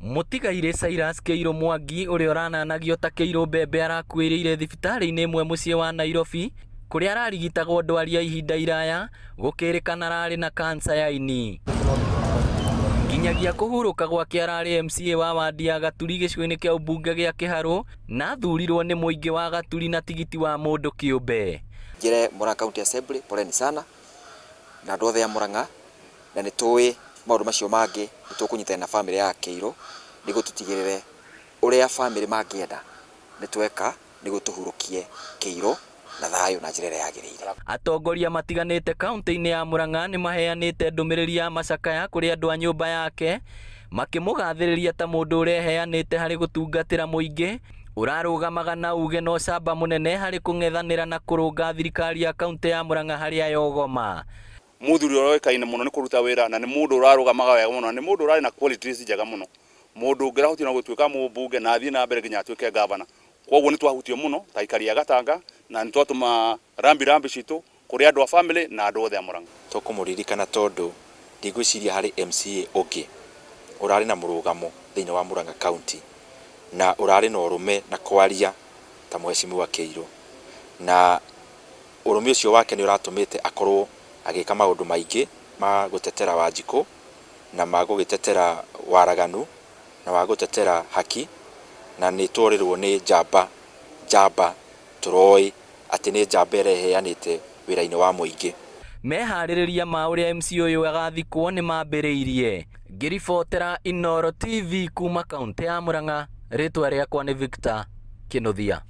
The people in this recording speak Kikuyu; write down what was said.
Mũtigairĩ Cyrus Kĩirũ Mwangi ũrĩa ũrananagio ta Kĩirũ Mbembe arakuĩrĩire thibitarĩ-inĩ ĩmwe mũciĩ wa Nairobi kũrĩa ararigitagwo ndwari ya ihinda iraya gũkĩrĩkana ararĩ na kansa ya ini. Nginyagia kũhurũka gwake ararĩ MCA wa wandi ya Gaturi gĩcigo-inĩ kĩa ũmbunge gĩa Kĩharũ na athurirwo nĩ mũingĩ wa Gaturi na tigiti wa mũndũ kĩũmbe. Njĩre Murang'a County Assembly poleni sana na andũ othe a Murang'a na nĩ tũĩ maũndũ macio mangĩ nĩ tũkũnyitanĩra na bamĩrĩ ya Kĩirũ nĩguo tũtigĩrĩre ũrĩa bamĩrĩ mangĩenda nĩ tweka nĩguo tũhurũkie Kĩirũ na thayũ na njĩra ĩrĩa yagĩrĩire. Atongoria matiganĩte kaunti-inĩ ya Murang'a nĩ maheanĩte ndũmĩrĩri ya macakaya kũrĩ andũ a nyũmba yake makĩmũgathĩrĩria ta mũndũ ũreheanĩte harĩ gũtungatĩra mũingĩ ũrarũgamaga na uge na ũcamba mũnene harĩ kũng'ethanĩra na kũrũnga thirikari ya kaunti ya Murang'a harĩa yogoma. Mũthuri ũrĩa ũĩkaine mũno nĩ kũruta wĩra na nĩ mũndũ ũrarũgamaga wega mũno na nĩ mũndũ ũrarĩ na qualities njega mũno. Mũndũ ũngĩrahotire na gũtuĩka mũmbunge na athiĩ na mbere nginya atuĩke ngavana. Kwoguo nĩ twahutio mũno ta aikari a Gatanga na nĩ twatũma rambi rambi citũ kũrĩ andũ a family na andũ othe a Murang'a. Tũkũmũririkana tondũ ndigwĩciria harĩ MCA ũngĩ ũrarĩ na mũrũgamo thĩinĩ wa Murang'a County na ũrarĩ na ũrũme na kwaria ta Mheshimiwa Kĩirũ. Na Ũrũme ũcio wake nĩ ũratũmĩte akorũo agĩka maũndũ maingĩ ma gũtetera Wanjikũ, na ma gũgĩtetera waraganu, na wa gũtetera haki, na nĩ tworĩrũo nĩ njamba, njamba tũroĩ atĩ nĩ njamba ĩreheanĩte wĩra-inĩ wa mũingĩ. Meharĩrĩria ma ũrĩa MC ũyũ agathikwo nĩ mambĩrĩirie. Ngĩribotera Inooro TV kuma kaũntĩ ya Murang'a, rĩtwa rĩakwa nĩ Victor Kĩnuthia.